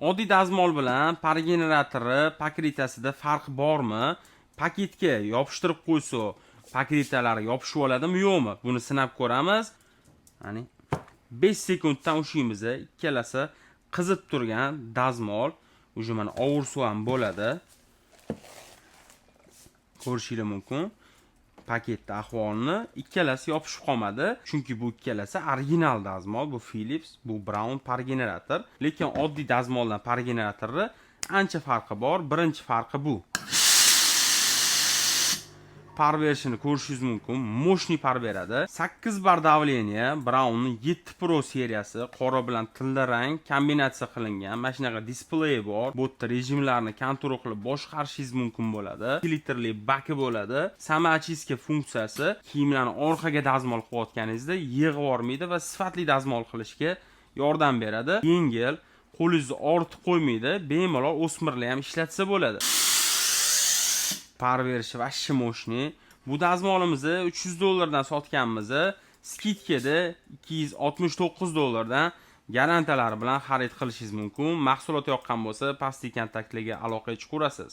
Oddiy dazmol bilan парогенератор i покрытия sida farq bormi? Paketga yopishtirib qo'ysa, покрытия lari yopishib oladimi, yo'qmi? Buni sinab ko'ramiz. Ya'ni 5 sekunddan ushlaymiz. Ikkalasi qizib turgan dazmol. Уже mana ovur suv ham bo'ladi. Ko'rishinglar mumkin. Paketda ahvolini, ikkalasi yopishib qolmadi, chunki bu ikkalasi original dazmol, bu Philips, bu Braun парогенератор. Lekin oddiy dazmoldan парогенератор ni ancha farqi bor. Birinchi farqi bu. Пар berishini ko'rishingiz mumkin. Мощный пар beradi. 8 bar давление, Braunning 7 Pro seriyasi, qora bilan tilla rang kombinatsiya qilingan. Mana shunaqa displey bor. Bu yerda rejimlarni контроль qilib boshqarishingiz mumkin bo'ladi. 2 litrli baki bo'ladi. Самоочистка funksiyasi kiyimlarni orqaga dazmol qilayotganingizda yig'ib yubormaydi va sifatli dazmol qilishga yordam beradi. Yengil, qo'lingizni ortib qo'ymaydi. Bemalol o'smirlar ham ishlatsa bo'ladi. Пар berishi вообще мощный. Bu dazmolimizni 300 dollardan sotganmiz. Скидка da 269 dollardan garantiyalari bilan xarid qilishingiz mumkin. Mahsulot yoqqan bo'lsa, pastdagi kontaktlarga aloqaga chiqaverasiz.